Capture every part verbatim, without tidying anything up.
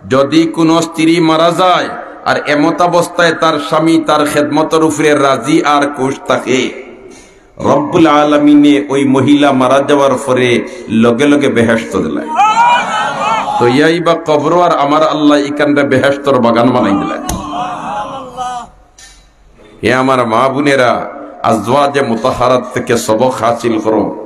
যদি কোনো স্ত্রী মারা যায় আর এমতাবস্থায় তার স্বামী তার খেদমতর উপরে রাজি আর খুশ থাকে, রব্বুল আলামিনে ওই মহিলা মারা যাওয়ার পরে লগে লগে বেহেশত দিলায়। তো ইয়াই বা কবর আর আমার আল্লাহ ইখানরে বেহেশতর বাগান বানাই দিলায়। হে আমার মা বোনেরা, আজওয়াজে মুতাহারাত থেকে সবক হাসিল করো।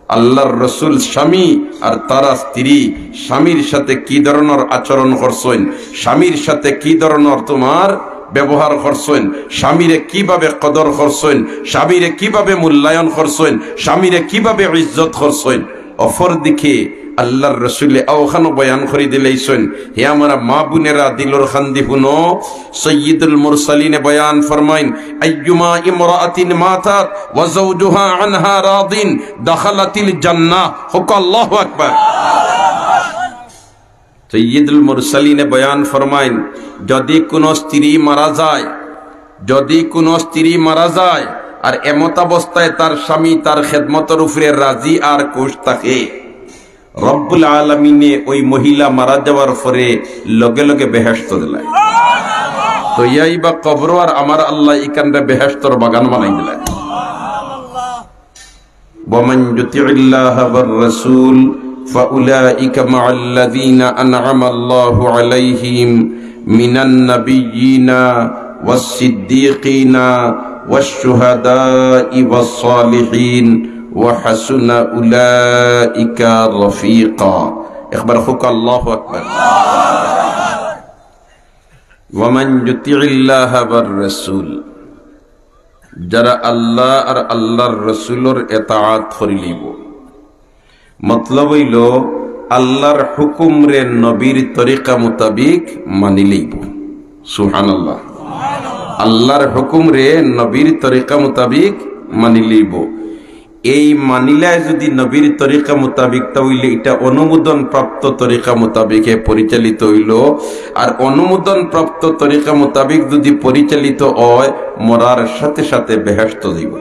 আল্লাহর রসুল স্বামী আর তারা স্ত্রী স্বামীর সাথে কি ধরনের আচরণ করছইন, স্বামীর সাথে কি ধরনের তোমার ব্যবহার করছইন, স্বামীরে কিভাবে কদর করছইন, স্বামীরে কিভাবে মূল্যায়ন করছইন, স্বামীরে কিভাবে ইজ্জত করছইন। অপরদিকে আল্লাহর রসুলে অখানো বয়ান করি দিলাইছইন। হে আমার মা বোনেরা, দিলর কান্দি হুনো, সৈয়দুল মুরসালিনে বয়ান ফরমাইন, "আইয়ুমা ইমরাআতিন মাতাত ওয়া যাওজুহা আনহা রাদিন দাখালাতিল জান্নাহ।" হক আল্লাহু আকবার। সৈয়দুল মুরসালিনে বয়ান ফরমাইন, যদি কোনো স্ত্রী মারা যায়, যদি কোনো স্ত্রী মারা যায় আর এমতাবস্থায় তার স্বামী তার খেদমতর উপরে রাজি আর খুশ থাকে, রব্বুল আলামিনে ওই মহিলা মারা যাওয়ার পরে লগে লগে বেহেশত দিলায়। তো ইয়াই বা কবর আর আমার আল্লাহ ইখানরে বেহেশতর বাগান বানাই দিলায়। ومن يطع الله والرسول فأولئك مع الذين أنعم الله عليهم من النبيين والصديقين والشهداء والصالحين وحسن أولئك رفيقا। একবার কউক্কা আল্লাহু আকবার। ومن يطع الله والرسول, যারা আল্লাহ আর আল্লাহর রসুলর এতাআত করি লইব, মতলব অইলো আল্লাহর হুকুমরে নবীর তরিকা মোতাবিক মানি লইব। সুবহানাল্লাহ। আল্লাহর হুকুমরে নবীর তরিকা মোতাবিক মানি লইব। এই মানিলায় যদি নবীর তরিকা মোতাবিক, তা অইলে ইটা অনুমোদন প্রাপ্ত তরিকা মোতাবিকে পরিচালিত অইলো। আর অনুমোদন প্রাপ্ত তরিকা মোতাবিক যদি পরিচালিত অয়, মরার সাথে সাথে বেহেশত যাইব।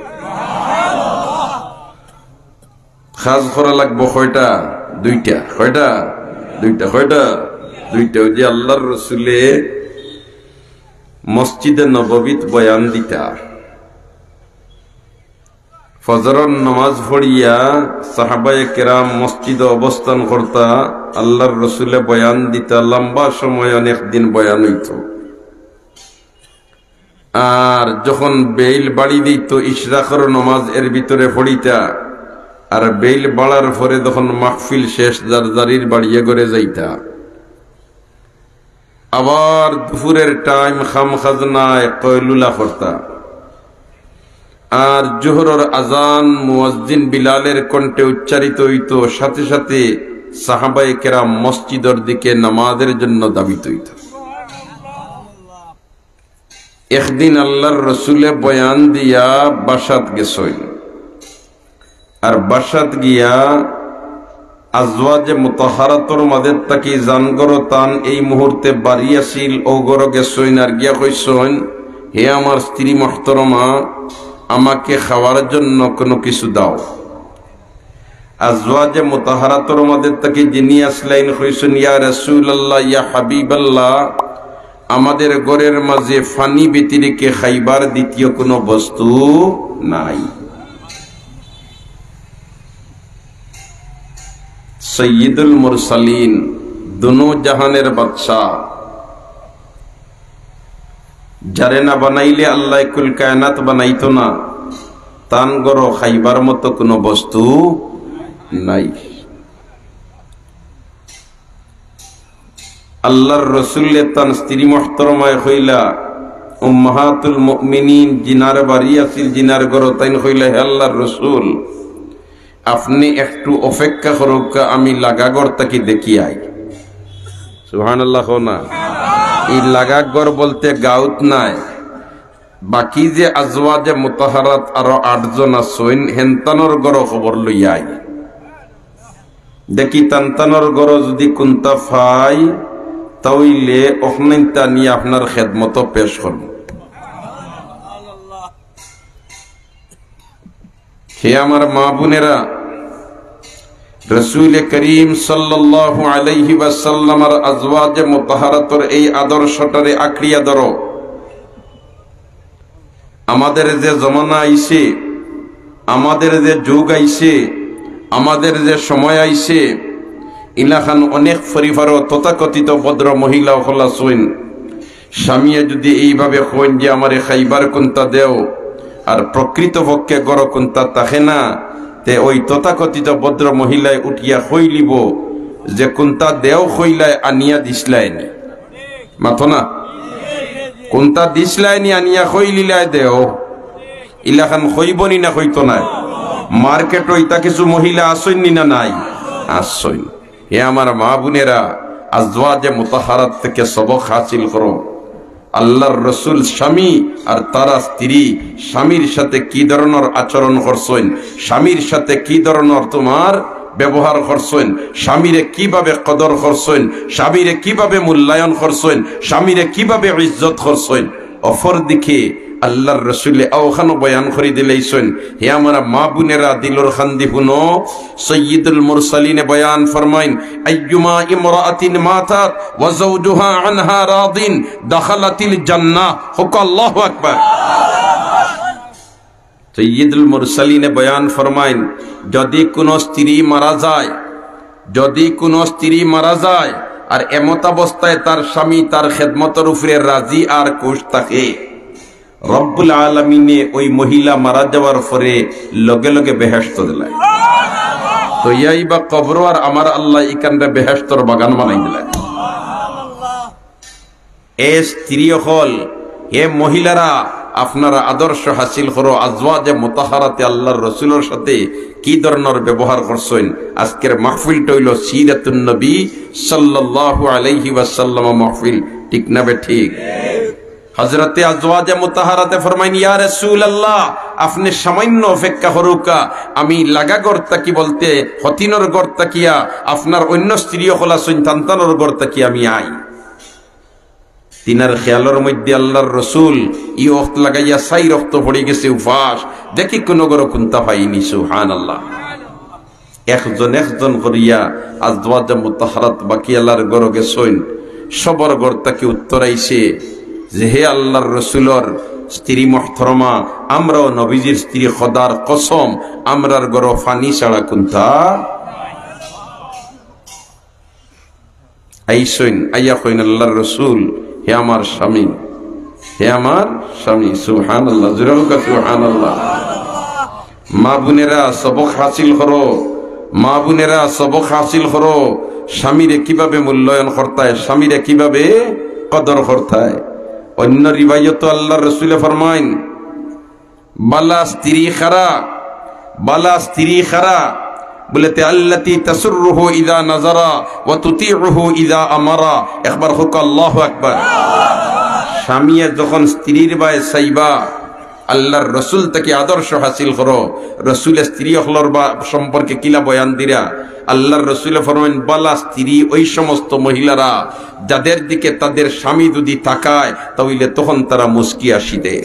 কাজ করা লাগবো কয়টা? দুইটা। কয়টা? দুইটা। কয়টা? দুইটা। ওই যে আল্লাহর রসুলে মসজিদে নববীত বয়ান দিতা, ফজরর নামাজ পড়িয়া সাহাবায়ে কেরাম মসজিদে অবস্থান করতা, আল্লাহর রসুলে বয়ান দিতা, লম্বা সময় অনেক দিন বয়ান অইতো। আর যখন বেইল বাড়ি দিত, ইশরাকর নামাজ এর ভিতরে পড়িতা, আর বেইল বাড়ার পরে যখন মাহফিল শেষ, যার যারির বাড়িয়ে ঘরে যাইতা। আবার দুপুরের টাইম খাম খাজনায় কয়লুলা করতা। আর জোহরর আজান মুয়াজ্জিন বিলালের কণ্ঠে উচ্চারিত অইতো, সাথে সাথে সাহাবায়ে কেরাম মসজিদর দিকে নামাজের জন্য ধাবিত অইতো। একদিন আল্লাহর রসুলে বয়ান দিয়া বাসাত গেছইন। আর বাসাত গিয়া আজওয়াজে মুতাহারাতর মাঝে থাকি যান ঘরো তান এই মুহূর্তে বাড়ি আছিল, অউ ঘরো গেছইন আর গিয়া কইছইন, "হে আমার স্ত্রী মুহতরমা, আমাকে খাওয়ার জন্য কোনো কিছু দাও।" আজওয়াজে মুতাহারাতর মাঝে থাকি যিনি আছলাইন কইছইন, "ইয়া রাসূলুল্লাহ, ইয়া হাবিবাল্লাহ, আমাদের ঘরের মাঝে পানি ব্যতিরেকে খাইবার দ্বিতীয় কোনো বস্তু নাই।" সৈয়দুল মুরসালিন, দুনো জাহানের বাদশা, যারে না বানাইলে আল্লাহ কুল কায়নাত বানাইতো না, তান ঘরো খাইবার মতো কোনো বস্তু নাই। আল্লাহর রসুলে তান স্ত্রী মুহতরমায় কইলা, উম্মাহাতুল মুমিনিন, জিনার বাড়ি আছিল, জিনার ঘরো, তাইন কইলা, "হে আল্লাহর রসুল, আপনে একটু অপেক্ষা করউক্কা, আমি লাগা ঘর থাকি দেখি আই।" সুবহানাল্লাহ কও না। এই লাগা ঘর বলতে গাউত নায়, বাকি যে আজওয়াজে মুতাহারাত আরো আটজন আছইন, হেনতানর ঘরো খবর লইয়া আই। দেখি তানতানর ঘরো যদি কুন্তা পাই, তা অইলে অখনাইন্তা নিয়া আপনার খেদমতো পেশ করমু। হে আমার মা বোনেরা, রসুল করিম সাল্লাল্লাহু আলাইহি ওয়াসাল্লামর আজওয়াজে মুতাহারাতর এই আদর্শটারে আঁকড়িয়া ধরো। আমাদের যে জমানা আইছে, আমাদের যে যুগ আইছে, আমাদের যে সময় আইছে, ইলাখান অনেক পরিবারও তথাকথিত ভদ্র মহিলা অকল আছইন, স্বামীয়ে যদি এইভাবে কইন যে, "আমারে খাইবার কুন্তা দেও", আর প্রকৃতপক্ষে ঘরো কুন্তা থাকে না, তে ওই তথাকথিত ভদ্র মহিলায় উঠিয়া কইলিবো যে, "কুন্তা দেও কইলায়, আনিয়া দিছলায়নি।" মাতো না? "কুন্তা দিছলায়নি, আনিয়া কইলিলায় দেও।" ইলাখান কইবো নি না কইতো নায়? মার্কেটো ইতা কিছু মহিলা আছইন নি না নাই? আছইন। হে আমার মা বোনেরা, আজওয়াজে মুতাহারাত থেকে সবক হাসিল করো। আল্লাহর রসুল স্বামী আর তারা স্ত্রী স্বামীর সাথে কি ধরনের আচরণ করছইন, স্বামীর সাথে কি ধরনের তোমার ব্যবহার করছইন, স্বামীরে কিভাবে কদর করছইন, স্বামীরে কিভাবে মূল্যায়ন করছইন, স্বামীরে কিভাবে ইজ্জত করছইন। অপরদিকে আল্লাহর রসুলে অখানো বয়ান করি দিলাইছইন। হে আমার মা বোনেরা, দিলর কান্দি হুনো, সৈয়দুল মুরসালিনে বয়ান ফরমাইন, "আইয়ুমা ইমরাআতিন মাতাত ওয়া যাওজুহা আনহা রাদিন দাখালাতিল জান্নাহ।" কউক্কা আল্লাহু আকবার। সৈয়দুল মুরসালিনে বয়ান ফরমাইন, যদি কোনো স্ত্রী মারা যায়, যদি কোনো স্ত্রী মারা যায় আর এমতাবস্থায় তার স্বামী তার খেদমতর উপরে রাজি আর খুশ থাকে, রব্বুল আলামিনে ওই মহিলা মারা যাওয়ার পরে লগে লগে বেহেশত দিলায়। তো ইয়াই বা কবর আর আমার আল্লাহ ইকানরে বেহেশতর বাগান বানাই দিলায়। এ স্ত্রী অকল, হে মহিলারা, আপনারা আদর্শ হাসিল করো। আজওয়াজে মুতাহারাতে আল্লাহর রসুলর সাথে কি ধরনের ব্যবহার করছইন? আজকের মাহফিলটা অইলো সিরাতুন নবী সাল্লাল্লাহু আলাইহি ওয়াসাল্লাম মাহফিল, ঠিক না বেঠিক? হযরতে আজওয়াজে মুতাহারাতে ফরমাইন, "ইয়া রাসূলুল্লাহ, আপনে সামান্য অপেক্ষা করউক্কা, আমি লাগা ঘর থাকি বলতে হতিনর ঘর থাকিয়া আপনার অন্য স্ত্রী অকল আছইন, তান তানর ঘর থাকি আমি আই।" তিনার খেয়ালর মধ্যে আল্লাহর রসুল ই অক্ত লাগাইয়া চাইর অক্ত পড়ি গেছে উপাস, দেখি কোনো ঘরো কুন্তা পাইনি। সুবহানাল্লাহ। একজন একজন করিয়া আজওয়াজে মুতাহারাত বাকি আল্লাহর ঘরো গেছইন। সবর ঘর থাকি উত্তর আইছে যে, "হে আল্লাহর রসুলর স্ত্রী মহতরমা, আমরাও নবীজির স্ত্রী, খোদার কসম, আমরার ঘরো পানি ছাড়া কুন্তা।" আইছইন, আইয়া কইন, "আল্লাহর রসুল, হে আমার স্বামী, হে আমার স্বামী।" সুবহানাল্লাহ, জোরে কউক্কা সুবহানাল্লাহ। মা বোনেরা, সবক হাসিল করো। মা বোনেরা, সবক হাসিল করো। স্বামীরে কিভাবে মূল্যায়ন করতায়, স্বামীরে কিভাবে কদর করতায়। অন্য রিওয়ায়াতো আল্লাহর রসুলে ফরমাইন, বালা স্ত্রী কারা, বালা স্ত্রী কারা, বলে তে, "আল্লাতী তাসুররুহু ইযা নাযারা ওয়া তুতিউহু ইযা আমারা।" একবার কউক্কা আল্লাহু আকবার। স্বামীয়ে যখন স্ত্রীর বায় চাইবা, আল্লাহর রসুল থাকি আদর্শ হাসিল করো। রসুলে স্ত্রী অকলর বা সম্পর্কে কিলা বয়ান দিরা? আল্লাহর রসুলে ফরমাইন, বালা স্ত্রী ওই সমস্ত মহিলারা যাদের দিকে তাদের স্বামী যদি তাকায়, তাইলে তখন তারা মুচকি আসি দেয়।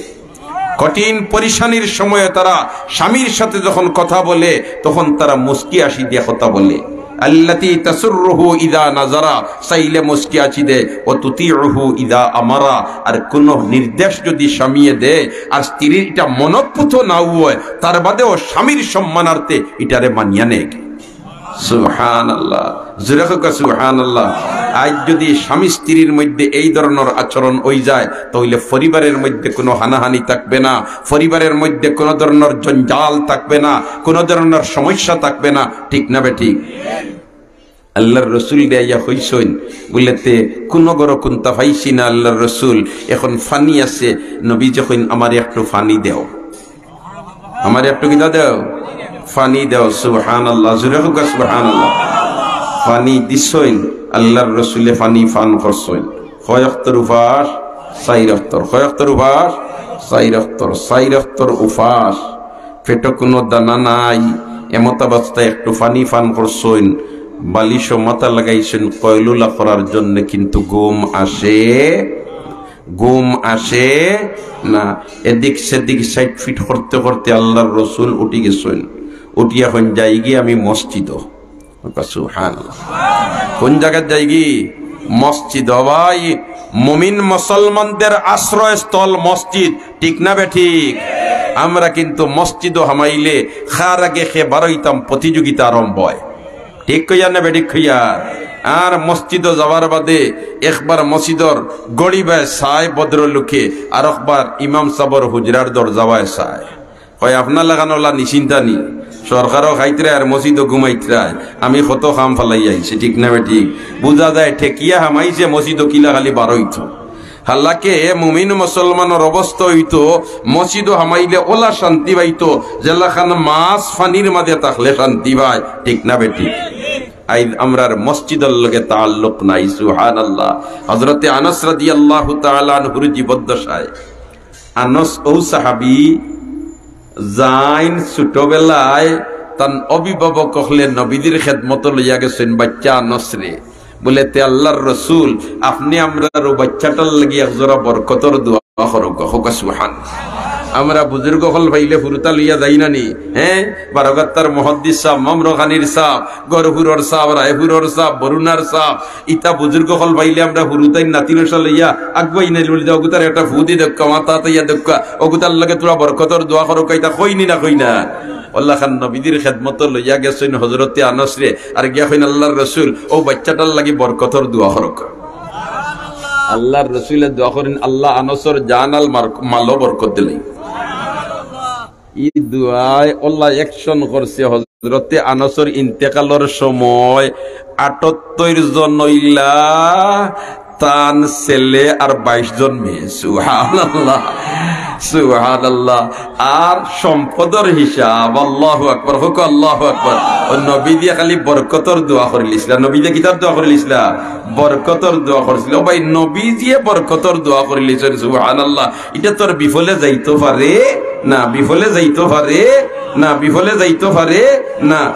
কঠিন পরিশানির সময়ে তারা স্বামীর সাথে যখন কথা বলে, তখন তারা মুচকি আসি দিয়া কথা বলে। আল্লাতী তাসুররুহু ইযা নাযারা, চাইলে মুচকি আসি দেয়, ওয়া তুতিউহু ইযা আমারা, আর কোনো নির্দেশ যদি স্বামীয়ে দেয় আর স্ত্রীর ইটা মনোপুত না অয়, তার বাদেও স্বামীর সম্মানার্থে ইটারে মানিয়া নেয়। সুবহানাল্লাহ। জোরে কউক্কা সুবহানাল্লাহ। আইজ যদি স্বামী স্ত্রীর মধ্যে এই ধরনের আচরণ অই যায়, তাইলে পরিবারের মধ্যে কোনো হানাহানি থাকবে না, পরিবারের মধ্যে কোনো ধরনের জঞ্জাল থাকবে না, কোনো ধরনের সমস্যা থাকবে না, ঠিক না বেঠিক? আল্লাহর রসুলরে আইয়া কইছইন, বলে তে কোনো ঘরো কুন্তা পাইছি না আল্লাহর রসুল, এখন পানি আছে, নবীজি কইন, "আমারে একটু পানি দেও।" আমারে একটু কিতা দেও? পানি দেও। সুবহানাল্লাহ, জোরে কউক্কা সুবহানাল্লাহ। পানি দিছইন, আল্লাহর রসুলে পানি পান করছইন। কয় অক্তর উপাস? চাইর অক্তর। কয় অক্তর উপাস? চাইর অক্তর। চাইর অক্তর উপাস, পেটো কোনো দানা নাই, এমতাবস্থায় একটু পানি পান করছইন, বালিশো মাথা লাগাইছইন কয়লুলা করার জন্য, কিন্তু ঘুম আসে ঘুম আসে না। এদিক সেদিক সাইট ফিট করতে করতে আল্লাহর রসুল উঠি গেছইন। উঠিয়া কইন, "যাইগি আমি মসজিদো।" সুবহানাল্লাহ। কোন জাগাত যাইগি? মসজিদ। ও ভাই, মুমিন মুসলমানদের আশ্রয়স্থল মসজিদ, ঠিক না বেঠিক? আমরা কিন্তু মসজিদো হামাইলে খার আগে খে বারইতাম প্রতিযোগিতা আরম্ভ অয়, ঠিক কইয়ার না বেঠিক কইয়ার? আর মসজিদো যাওয়ার বাদে একবার মসজিদর গড়িবায় চায় ভদ্রলোকে, আর একবার ইমাম সাবর হুজরার দরজাবায় চায়। কয়, "আপনার লাখান ওলা নিশ্চিন্তা নি, সরকারও খাইতরায় আর মসজিদও ঘুমাইতরায়, আমি কত কাম ফালাই আইছি, ঠিক না বেঠিক?" বুঝা যায় ঠেকিয়া হামাইছে মসজিদও কিলা খালি বারইতো। হালাকে মুমিন মুসলমানর অবস্থা অইতো, মসজিদও হামাইলে ওলা শান্তি পাইতো, যেলাখান মাছ পানির মাঝে থাকলে শান্তি পায়, ঠিক না বেঠিক? আইজ আমরার মসজিদর লগে তাল্লুক নাই, সুবহানাল্লাহ। হযরতে আনাস রাদিয়াল্লাহু তাআলা আনহুর জীবদ্দশায় আনাস ও সাহাবী যাইন ছোটবেলায় তান অভিভাবক অকলে নবীজির খেদমতো লইয়া গেছইন বাচ্চা আনাসরে। বলে, "তে আল্লাহর রসুল, আপনে আমরার ও বাচ্চাটার লাগি এক জোড়া বরকতর দোয়া করউক্কা।" কউক্কা সুবহান। আমরা বুজুর্গ অকল পাইলে হুরুতা লইয়া যাই না নি? হ্যাঁ, বারগাত্তার মুহাদ্দিস সাব, মামরখানির সাব, গহরপুরর সাব, রায়পুরর সাব, বরুণার সাব, ইতা বুজুর্গ অকল পাইলে আমরা হুরুতাইন নাতি নশা লইয়া আগুয়াই নাইল বলি, "অগুতার একটা ফু দি দেউক্কা, মাথা আতাইয়া দেউক্কা, অগুতার লগে থুড়া বরকতর দোয়া করউক্কা", ইতা কই নি না কই না? ওলাখান নবীজির খেদমতো লইয়া গেছইন হযরতে আনাসরে, আর গিয়া কইন, "আল্লাহর রসুল, ও বাচ্চাটার লাগি বরকতর দোয়া করউক্কা।" আল্লাহর রসুলে দোয়া করইন, আল্লাহ আনাসর জান আর মার-, মালো বরকত দিলাই। ই দোয়ায় আল্লাহ action করছে। হযরতে আনাসর ইন্তেকালর সময় আটাত্তইর জন অইলা তান ছেলে আর বাইশ জন মেয়ে। সুবহানাল্লাহ, সুবহানাল্লাহ। আর সম্পদর হিসাব, আল্লাহু আকবার, কউক্কা আল্লাহু আকবার। ও নবীজিয়ে খালি বরকতর দোয়া করিলিছলা। নবীজিয়ে কিতার দোয়া করিলিছলা? বরকতর দোয়া করিলিছলা। ও ভাই, নবীজিয়ে বরকতর দোয়া করিলিছইন, সুবহানাল্লাহ। ইটা তো আর বিফলে যাইতো পারে না, বিফলে যাইতো পারে না, বিফলে যাইতো পারে না।